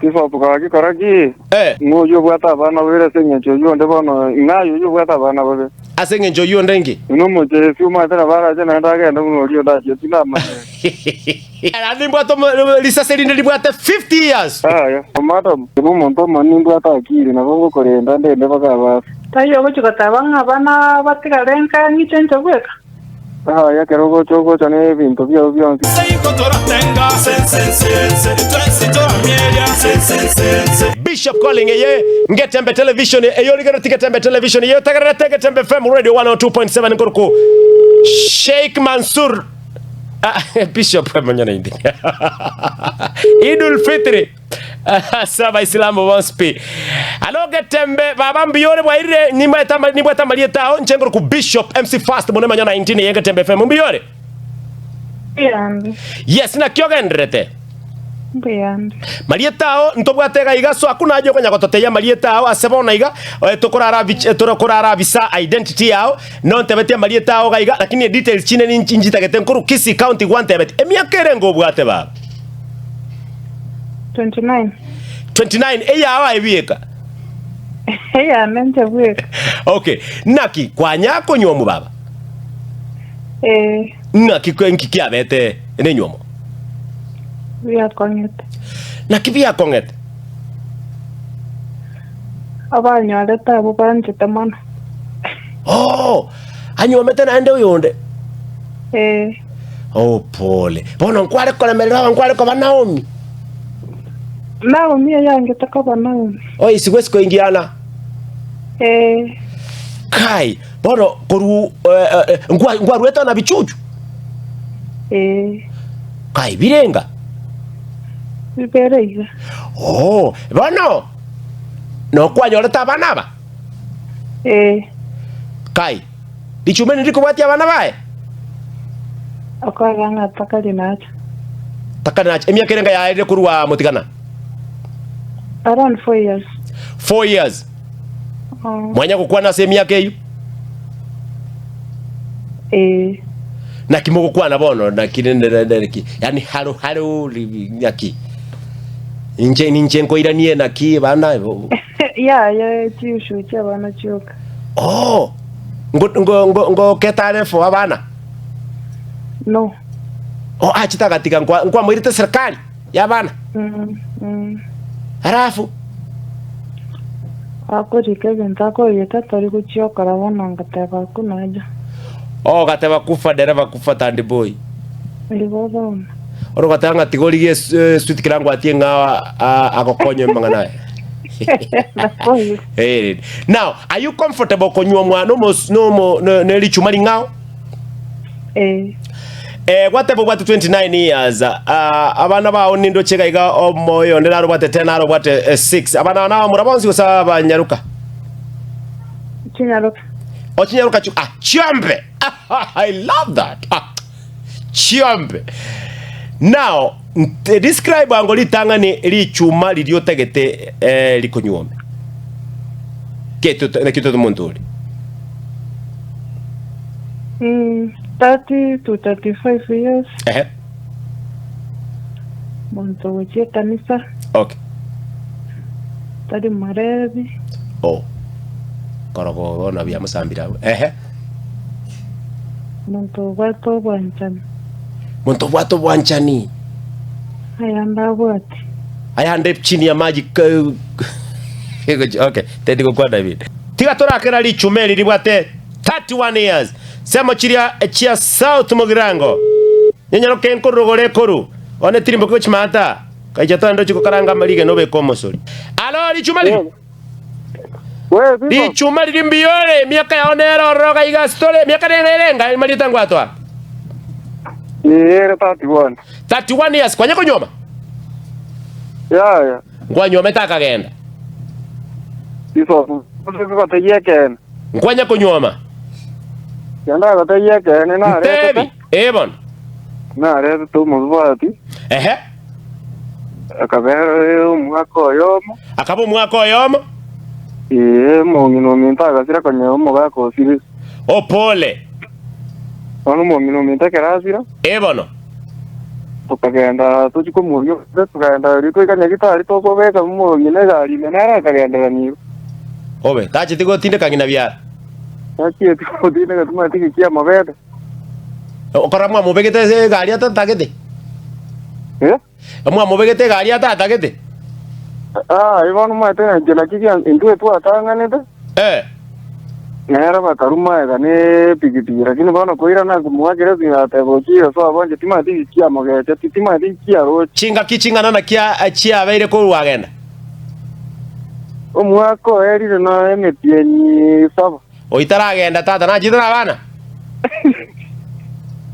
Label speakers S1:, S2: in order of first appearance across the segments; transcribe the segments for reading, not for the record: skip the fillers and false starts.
S1: Bishop gaki kora ki?
S2: Eh.
S1: Ng'a oyio obwate abana babere ase engencho oyio onde bono, ng'a aye oyio obwate abana babere.
S2: Ase engencho oyio onde nki?
S1: Buna omochesi omanyete nabo arache naende agende buna oria onde achie, tindamanyete.
S2: Naende nimbwate omo- risase rinde ribwate 50 years.
S1: Yaya, madam, inche nomonto omonene nimbwate akiri, nabo ngokorenda ndende mpaka abase.
S3: Taiyo ogochia goteba ng'a abana batigare nka ng'iche inche bweka.
S1: Aye ekero ogocha ogocha nebinto biao bionsi.
S2: Bishop Calling eye Ngetembe Television eye origereti Getembe Television eye otegererete Getembe FM Radio 102.7 nkoruku Sheikh Mansur Ah, Bishop monyene indi Idul Fitri Ase Abaisilamu bonsi pi. Alo Getembe baba mbuya ore bwairire nimbwate ama- nimbwate amarieta ao inche ngoroku Bishop MC Fast mono emanyo 19 eye Getembe FM mbuya ore?
S3: Mbuyande.
S2: Yes naki ogendererete?
S3: Mbuyande.
S2: Marieta ao ntobwate iga iga so akuna aye okonya gototebia amarieta ao ase bono iga eh, tokorara bich- eh, tokorara bisa identity yao nontebetie amarieta ao iga iga lakini details chinde ninchi nchitagete nkoru Kisii County gwantebetie emiaka erenge obwate baba?
S3: 29.
S2: 29 eyao aye bieka.
S3: Eyane inche bweka.
S2: Okay. Naki kwanya konywomu baba?
S3: Eh,
S2: Naki kwe nki kiabete nenywomo?
S3: biakong'ete.
S2: Naki biakong'ete?
S3: Abanyorete abwo banchete mono.
S2: Oh, anywomete naende oyonde.
S3: Eh,
S2: Oh, pole. Bono nkware koremerera aba nkware koba Naomi.
S3: Naomi oyangete koba Naomi.
S2: Oh, isigwe isiko ingiana.
S3: Eh,
S2: Kai, bono koru eh, eh, nkwa nkwaruete na bichuchu.
S3: eh,
S2: Kai, birenga.
S3: bibere iga.
S2: Oh, bono nokwanyorete abana aba?
S3: Eh,
S2: Kai, Richume nirikobwatia abana baye?
S3: Okoega ng'a takari nacha.
S2: Takari nacha. Emiaka erenga yaerire korwa motigana?
S3: Around four years.
S2: Four years.
S3: Oh.
S2: Mwanya gokwana ase emiaka eyio?
S3: Eh.
S2: Naki mogokwana bono naki rende rende naki yani haro haro ri- naki inche ninche nkoiranie naki bana
S3: Yaya chiusu chi'abana chioka.
S2: Oh, ngo ngo ngo ngoketare for abana?
S3: No.
S2: Oh, achete agatiga nkwa nkwamoirete serikali y'abana?
S3: Mm, mm.
S2: Alafu
S3: Akorika ebinto akorika tari gochia okora bono ngateba hakuna haja.
S2: Oh, ogateba kufa dereva kufa tandiboi.
S3: Igo bono.
S2: Oro ogateba ng'a tiga origie es- eh, sweet kera ngwatie ng'a a- agokonye amang'ana aya.
S3: Naboigo.
S2: Eh, Now, are you comfortable konywa omwana omo- nomo- ne ne richuma ring'ao?
S3: Eh.
S2: Eh, gwateba obwate 29 years ah, abana bao nindoche iga iga omoyo onde naro obwate 10 naro obwate 6 abana aba nabamura bonsi gose abanyaruka
S3: Chinyaroka.
S2: o chinyaruka chu ah, chiombe I love that ah, chiombe now nte- describe ango ritang'ani richuma riria otagete eh, rikonywome Keto naki tote monto ore
S3: Mm, 30 to 35 years.
S2: Ehe.
S3: Monto ogochia ekanisa.
S2: Okay.
S3: Tari morebi.
S2: Oh. Korogo bono biamosambire abwo. Ehe.
S3: Monto obwate obwanchani.
S2: Monto obwate obwanchani.
S3: Ayande abwate.
S2: Ayande chini ya maji okay, tendi gokwana ebinto. Tiga torakera richuma eri ribwate 31 years semo chiria chia South Mugirango. Nyenyaroke nkorurogore ekoru one tirimboki gochia maata kaicha togende ochie gokaranga amarigena obeke omosori. Alo richuma riri richuma riri mbuya ore emiaka yao nere ororo iga iga ase tore emiaka nere erenga marieta ngwatoa.
S1: Ere 31.
S2: 31 years kwanya konyuoma?
S1: Yaya.
S2: Nkwanyuomete akagenda.
S1: Bishop, goteyia ekeene.
S2: Nkwanya konyuoma.
S1: Genda goteyia ekeene naretete.
S2: Ntebi, ee bono.
S1: Naretete omosubati.
S2: Ehe.
S1: Akabera omwaka oyomo.
S2: Akaba omwaka oyomo.
S1: Ee, omong'ina ominto agasira konya omogaka osire.
S2: Oh, pole.
S1: Bono omong'ina ominto ekero asira.
S2: Ee bono.
S1: Tokagenda tochia komoria obobe, tokagenda erio twaika Nyagetari tokobeka omong'ina egari ime nere akagenderera nigo.
S2: Obe, tacheti gotindeka ng'ina biara.
S1: Tachieti gotindeka timanyeti geki amabete.
S2: Okora mwamobegete ase egari atatagete?
S1: Eh?
S2: Mwamobegete egari atatagete?
S1: Aye bono omanyete ng'a inche naki gia intwe twatang'anete.
S2: Eh.
S1: Nere bakaruma ega ne epigipigi, lakini bono koirana nkomoakera esimi agateba ochire sobo inche timanyeti giki amogechetie, timanyeti giki aroche.
S2: Chingaki ching'ana naki chiabeire korwa agenda?
S1: Omwaka oerire na emetienyi saba.
S2: Oitaragenda tata nachiete nabana?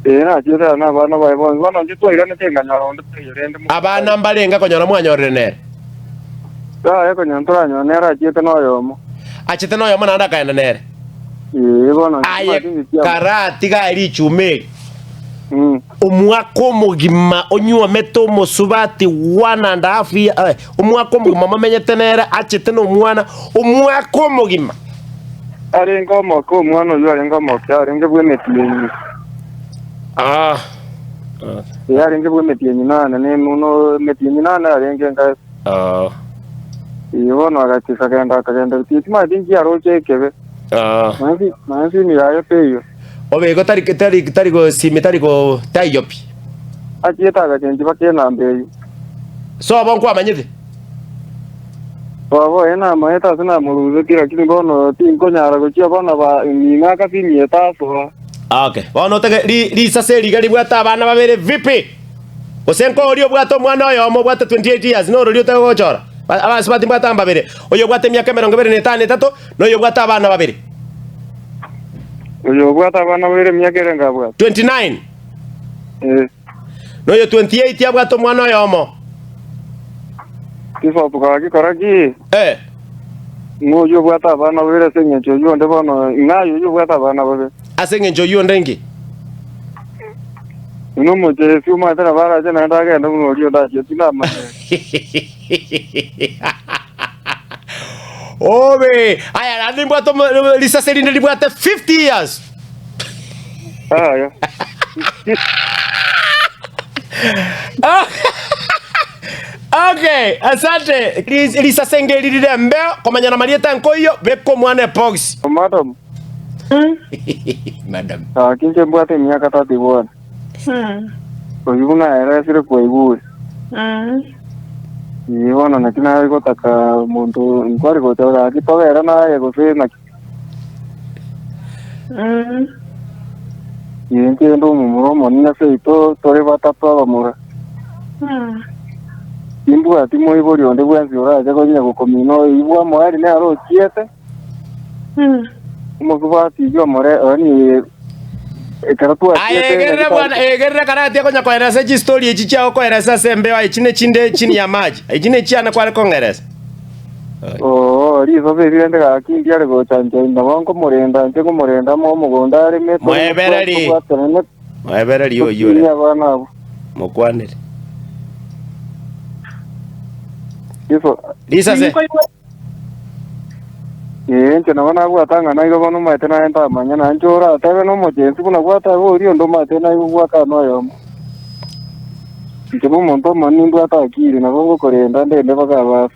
S1: Ee, nachiete nabana baye bonsi. Bono inche twairanete nkanyora onde taiyo rende moka
S2: Abana
S1: taiyo.
S2: mbarenge konyora mwanyorire nere?
S1: Yaya konya ntoranyora nere achiete noyomo.
S2: Achete noyomo naende akaenda nere.
S1: Ee, bono inche
S2: Aye
S1: timanyeti inki kiamo.
S2: karatiga aye richuma eri.
S1: Mm.
S2: Omwaka omogima onyuomete omosubati one and a half year, eh, omwaka omogima momenyete nere achete nomwana, omwaka omogima.
S1: Arenge omoke omwana oyio arenge omoke, arenge bw'emetienyi.
S2: Ah.
S1: Ee, arenge bw'emetienyi nane, ne nono emetienyi nane arenge nka
S2: Ah.
S1: Ee, bono agachia akagenda akagenda timanyeti inki aroche ekebe.
S2: Ah.
S1: Nonya esimi yaye teiyo.
S2: Obe igo tari tari tari gosimi tari go taiyo pi.
S1: Achiete agachenchia mpaka enamba eyio.
S2: Sobo nkwamanyete?
S1: Sobo oye namaete ase namorusetie, lakini bono tinkonyara gochia bono ba ning'o akasimiete asoa.
S2: Okay. Bono otege ri risase riga ribwate abana babere vipi? Gose nkoria obwate omwana oyomo obwate 28 years norori otege gochora. Ba- Abasubati mbwate aba babere. Oyo obwate emiaka 25 etato na oyo obwate abana babere.
S1: Oyo obwate abana babere emiaka erenge abwate?
S2: 29.
S1: Ee.
S2: Na oyo 28 abwate omwana oyomo.
S1: Bishop gaki kora ki?
S2: Eh.
S1: Ng'a oyio obwate abana babere ase engencho oyio onde bono, ng'a aye oyio obwate abana babere.
S2: Ase engencho oyio onde inki?
S1: Buna omochesi omanyete nabo arache naende agende buna oria onde achie, tindamanya.
S2: Obe! Aya naende nimbwate omo- risase rinde ribwate 50 years.
S1: Aya.
S2: Okay, asante. Ris- Risase ngeri rire embeo komanyana marieta nkoiyo beka omwana ebox.
S1: Madam,
S2: Madam.
S1: gaki inche mbwate emiaka 31. Oyio buna aeresire kwaigure. Ee, bono naki nare gotaka omonto nkware gocha gaki tobere naye gose naki. Ee, inche inde omomura omonene seito tore batato abamura. Timbwati moibori onde bwensi orache konya gokomina oyio bw'omoerio nere ochiete. Omosubati oyio omore yaani ekero
S2: Aye
S1: twachiete
S2: egerere
S1: nyagetari
S2: bwana, egerere karati konya koeresa chistori echi chiao koeresa ase embeo echi ne chinde chini ya maji. Echi ne chiane kware kong'eresa.
S1: Oo, risosa eri rende gaki ndiare gocha inche nabo nkomorenda inche nkomorenda amo omogondo areme tore
S2: Moebereri.
S1: tobwatanane
S2: Moebereri oyio
S1: tokinie
S2: ore.
S1: abana abwo.
S2: Mokwanere.
S1: Riso
S2: Risase.
S3: Ninkoigwa
S1: Ee, inche nabo nabwate ng'a naigo bono omanyete naye ntamanya, na inche oratebe nomochensi buna gwateba oria onde omanyete naigo gwakana oyomo. Inche nomonto omonene nimbwate akili, nabo ngokorenda ndende mpaka abase.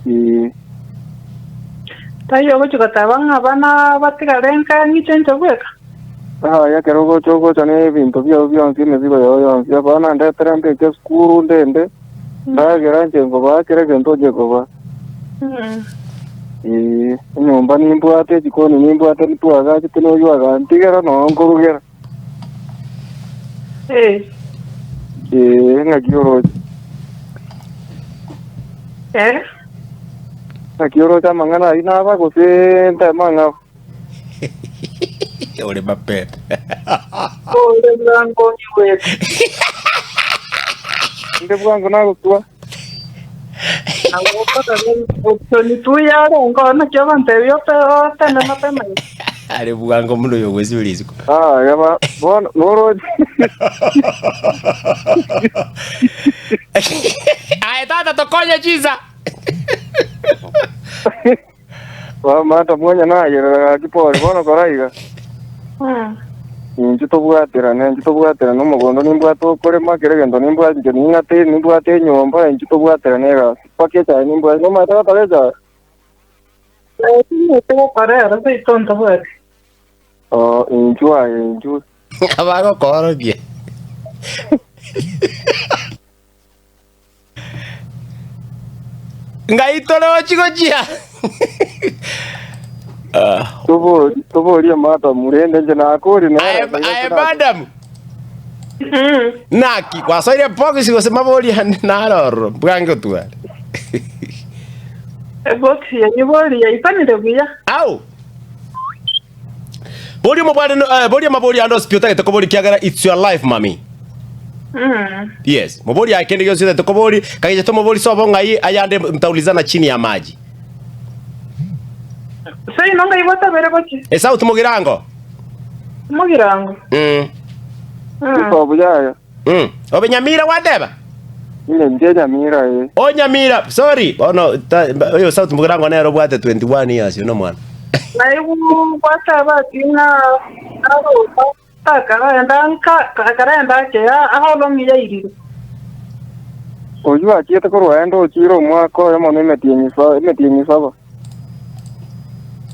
S1: Ee.
S3: Taiyo ogochia goteba ng'a abana batigare nka ng'iche inche bweka?
S1: Yaya, ekero ogocha ogocha nebinto biao bionsi, emesigo yao yonsi, abana ndetere mbeke esukuru ndende. Ndagera inche nkobaa kera egento onche kobaa. Ee, enyomba nimbwate, ejikoni nimbwate nitwagachete noyio agantigera noo nkorugera.
S3: Ee.
S1: Ee, ng'aki oroche?
S3: Eh?
S1: Ng'aki oroche amang'ana ayio naba gose nteme ang'ao?
S2: Ore mapete.
S3: Ore bwango onyigwete.
S1: Inde bwango nagokwa.
S3: Option tuya arengo naki ogontebia ote oteme mapema iga.
S2: Are bwango muno oyo ogwesiberia isiko.
S1: Ah, yaba bono noroche.
S2: Aye tata tokonye chinsa.
S1: Bamata mwonya nayerera gaki pore bono kora iga. Inche tobwaterane, inche tobwaterane omogondo nimbwate okorema, kera egento nimbwate, inche ning'ate, nimbwate enyomba, inche tobwaterane egasi. Mpaka echae nimbwate, nomanyete gotara echae?
S3: Timanyete gokora ero seito ntabwati.
S1: Oo, inchuo aye, inchuo.
S2: Abagokoorokia. Ngai torochi gochia. Ah.
S1: Tobori, toborie madam, rende inche nakori nere.
S2: Aye, aye madam. Naki kwasoire box gose mabori ande naroro bwange otware.
S3: Ebox yanyibori yaisanire buya.
S2: Au. Boria omobware no- eh, boria amabori ande onsi pi otagete koboria kiagera it's your life mami. Yes, mobori aye kende gionsi otagete kobori, kagecha tomobori sobo ng'ai ayande mtaulizana chini ya maji.
S3: Seino ng'ai botabere gochia?
S2: Esauti mogirango.
S3: Mogirango.
S1: Sobo yaya.
S2: Obe Nyamira gwateba?
S1: Inche inche Nyamira ee.
S2: O Nyamira, sorry. Bono ta- oyo South Mugirango nere obwate 21 years oyo nomwana.
S3: Naigwa gwateba ati ng'a aroka takarenda nka takarenda akea how long yairire.
S1: Oyio achiete korwa aye ndochire omwaka oyomo na emetienyi sa- emetienyi saba.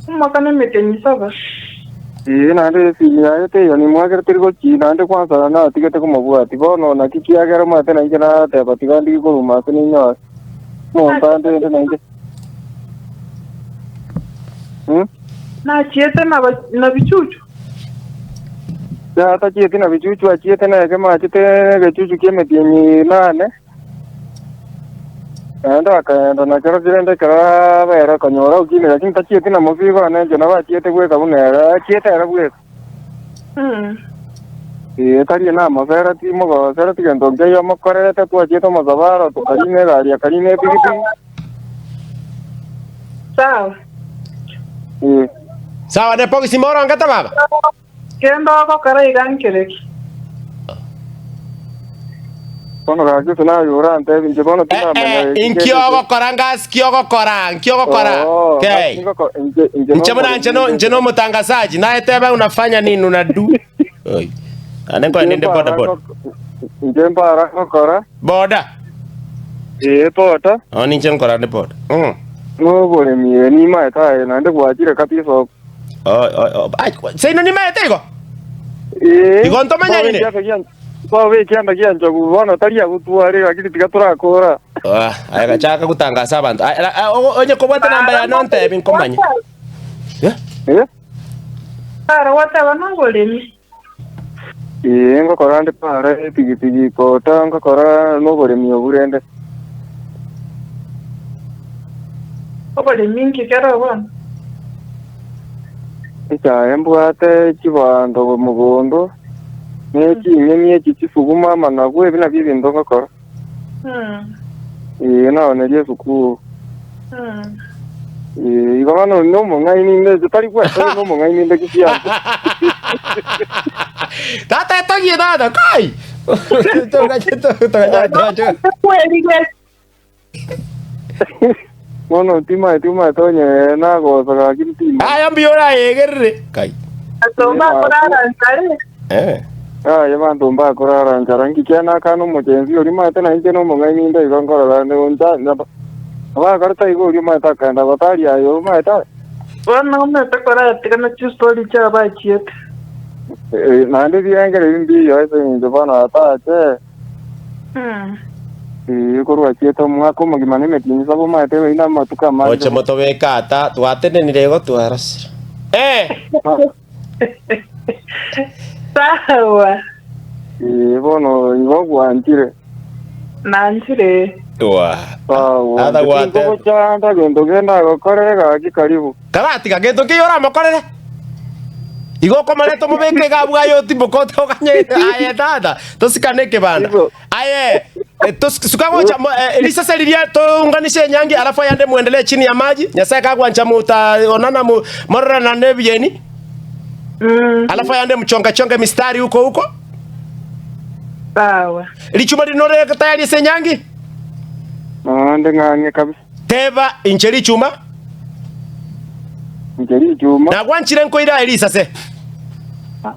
S3: Omwaka na emetienyi saba.
S1: Ee, naende esimi yaye teiyo nimwakere teri gochia, naende kwansa natigete komobwatia. Bono naki kiagera omanyete nainche nateba tiga ndige koruma ase ninyore omonto andende nainche. Hmm?
S3: Nachiete naba- na bichuchu.
S1: Yaya tachieti na bichuchu achiete na ekemo achete egechuchu ki'emetienyi nane. Naende akaenda na kero kirende ekero abeire akanyora okine, lakini tachieti na mosigo one inche nabo achiete bweka buna ere, achiete ere bweka. Ee, tari namosera timogosera tigento nkeiyo amokorerete, twachiete omosabaro, tokarina egari akarina epigipigi.
S3: Sawa.
S1: Ee.
S2: Sawa ne pogisi morongete baba.
S3: Kende ogokora iga nkereki?
S1: Bono gaki ase naye orantebie inche bono
S2: Eh,
S1: tinamanya
S2: eh,
S1: eki
S2: inki
S1: kende.
S2: ogokora ngasi ki ogokora nki ogokora
S1: Oo,
S2: okay.
S1: gaki ngoko- inche- inche
S2: Nche buna nche no
S1: nomoremi
S2: nche nomotangazaji naye teba unafanya nini unadu Oi. Ane nkoe
S1: Inche
S2: ninde boda
S1: mpara
S2: boda
S1: ngok- inche mpara ngokora
S2: boda
S1: ee boda
S2: Oh, ninche nkora ndi boda mm.
S1: noboremi ee nimaete aye naende gwachire kabisa oko
S2: Oh, oh, oh. Ai, seino nimaete igo
S1: Ee,
S2: Igo ntomanyaine?
S1: bobe ekianda gia- bobe ekianda gia nchogu bono tari agotware lakini tiga torakora.
S2: Ah, aya gachaka gotangasa abanto. Ai, ra- ah, o- onye kobwate namba yane ontebi nkomanye. Eh?
S1: Eh?
S3: Ara gwateba noboremi.
S1: Ee, ngokora nde para epigipigi kota ngokora noboremi obu rende.
S3: Oboremi inki kere bono?
S1: Echaye mbwate chibando mogondo, ne chinyeni echi chisuguma amanagu, ebi nabio ebinto ngokora. Ee, naonerie esukuru. Ee, igo bono nomong'aini inde, tari gwetogia nomong'aini inde gisianto.
S2: Tata etogie tata kai. Togache togache togache.
S1: Bono timaeti omanyete onye nagosa gaki ntimanya.
S2: Aya mbuya orayegerere kai. Eh.
S1: Aye banto mbakorara nchara nki kiane akana omochensi oria omanyete na inche nomong'aini inde igo nkorora ande oncha abakorete igo oria omanyete akaenda batari aye omanyete aye.
S3: Bono omanyete koratigana chistori chiabachiete.
S1: Naende ebirengererio mbiyo ase eng'encho bono atache. Ee, korwa achiete omwaka omogima na emetienyi saba omanyete ebeire namatuko amange.
S2: Oche motobeke ata twatenenire igo twarosire. Eh.
S3: Sawa.
S1: Ee, bono igo gwanchire.
S3: Nanchire.
S2: Wa.
S1: Sawa.
S2: Ata gwate.
S1: Tinkogochanda gento kende agokorere gaki karibu.
S2: Karatiga gento ki oramokorere. Igo okomoreta omobeke iga abwo aye otimboke otoganye aye tata tosikane ekebanda.
S1: Igo.
S2: Aye eh, tos- suka gocha mo- eh, risase riria tounganishe enyangi alafu ayande muendelee chini ya maji Nyasaye kagwancha mutaonana mu mororana nebieni alafu ayande mchongachonge mistari huko huko
S3: Sawa.
S2: richuma rinore tayari ase enyangi
S1: Naende ng'ang'e kabisa.
S2: teba inche richuma
S1: Inche richuma.
S2: Nagwanchire nkoire aye risase.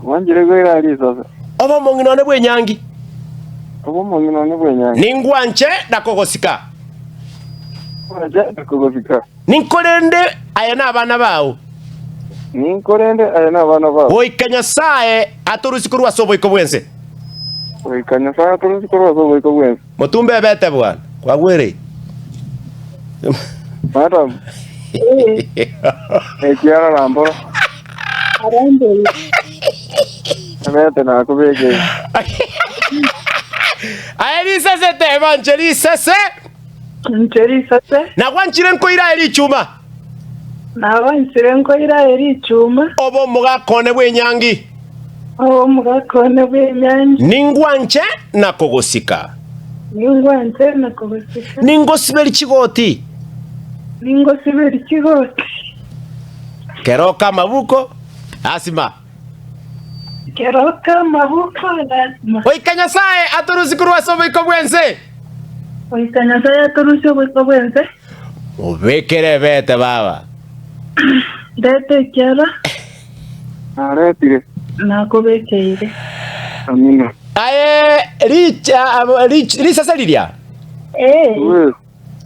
S1: Gwanchire koira risase.
S2: Obe omong'ina one bw'enyangi.
S1: Obe omong'ina one bw'enyangi.
S2: Ningwanche na kogosika.
S1: Ningwanche na kogosika.
S2: Ninkorende aye na abana bao.
S1: Ninkorende aye na abana bao.
S2: Goika Nyasae atorusie korwa ase oboiko bw'ense.
S1: Goika Nyasae atorusie korwa ase oboiko bw'ense.
S2: Motumbe ebete bwana, kwagwereire.
S1: Madam, ekiara rambora. Ebete nakobekeire.
S2: Aye risese teba nche risese.
S3: Inche risase.
S2: Nagwanchire nkoira aye richuma.
S3: Nagwanchire nkoira aye richuma.
S2: Obe omogaka one bw'enyangi.
S3: Obe omogaka one bw'enyangi.
S2: Ningwanche na kogosika.
S3: Ningwanche na kogosika.
S2: Ningosiberie chigoti.
S3: Ningosiberie chigoti.
S2: Keroka amabuko, lasima.
S3: Keroka amabuko, lasima.
S2: Goika Nyasae atorusie korwa ase oboiko bw'ense.
S3: Goika Nyasae atorusie oboiko bw'ense.
S2: Mobekere ebete baba.
S3: Ndete ekiara.
S1: Naretire.
S3: Nakobekeire.
S1: Amina.
S2: Aye risase riria.
S3: Ee.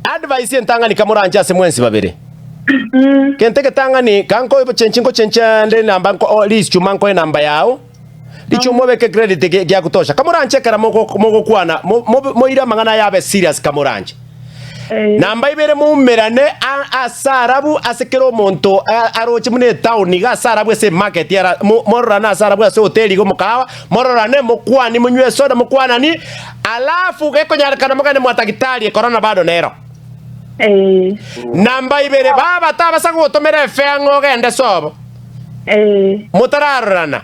S2: Advice entang'ani kamoranche ase mwensi babere. Gento egetang'ani kanko chenchi nkochenchia nde enamba nko o richuma nkoe enamba yao, richuma obeke credit ge gia kutosha. Kamoranche ekero mogo mogokwana mo mobe moire amang'ana aya abe serious kamoranche. Namba ibere moumerane a ase arabu ase kera omonto a aroche buna etown iga ase arabu ase emarket ara mo mororane ase arabu ase ehoteli iga omokahawa, mororane mokwanie monywe esoda mokwanani, Alafu gekonyarekana mogende mwa tagitari ekorona bado nero. Namba ibere, baba tabasa gogotomera efea ng'a ogende sobo motararorana.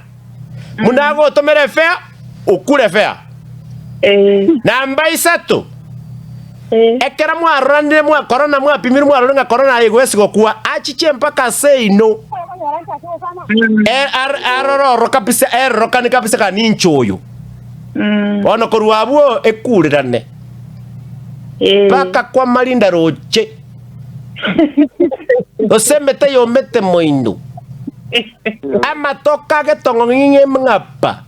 S2: Buna agotomera efea, okure efea. Namba isato, ekero mwaroranire mwa korona mwapimirwe mwarorire ng'a korona aye gwesi gokwa, achiche mpaka ase ino. Arore oro kabisa, erorokane kabisa ng'a ninche oyo. Bono korwa abwo ekurirane, mpaka kwamarinda roche, gose emete yomete moino, amatoke agetong'ong'ing'e emng'apa.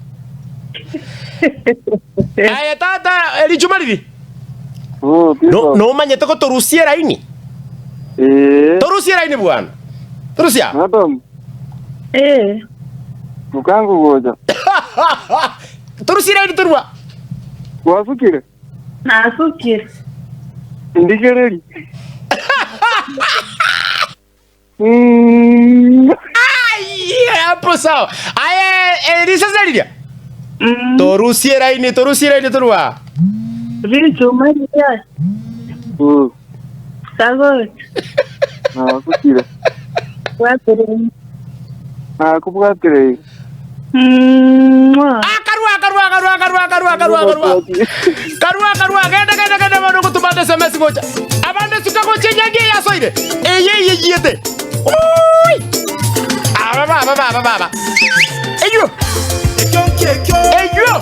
S2: Aye tata, richuma riri
S1: Oh,
S2: no,
S1: Bishop.
S2: nomanyete gotorusia eraini?
S1: Eh,
S2: Torusia eraini bwana, torusia.
S1: Madam,
S3: Eh.
S1: Mukangu gocha.
S2: Torusia eraini torua.
S1: Gwasukire?
S3: Nasukire.
S1: Indigereri. Mm.
S2: Ai, hapo sawa. Aye, eh, risase riria. Torusie eraini, torusie eraini torua.
S3: Richuma riria. Sagocha.
S1: Nasukire.
S3: Bwatere.
S1: Nakobwaterei.
S3: Mwah.
S2: Ah, karua, karua, karua, karua, karua, karua, karua. Karua, karua, genda, genda, genda, bono gotuma ande SMS gocha. Abande suka gocha enyangi eye yasoire. Eye eye eyiete. Oi! Aba baba baba baba. Eywo. Eywo.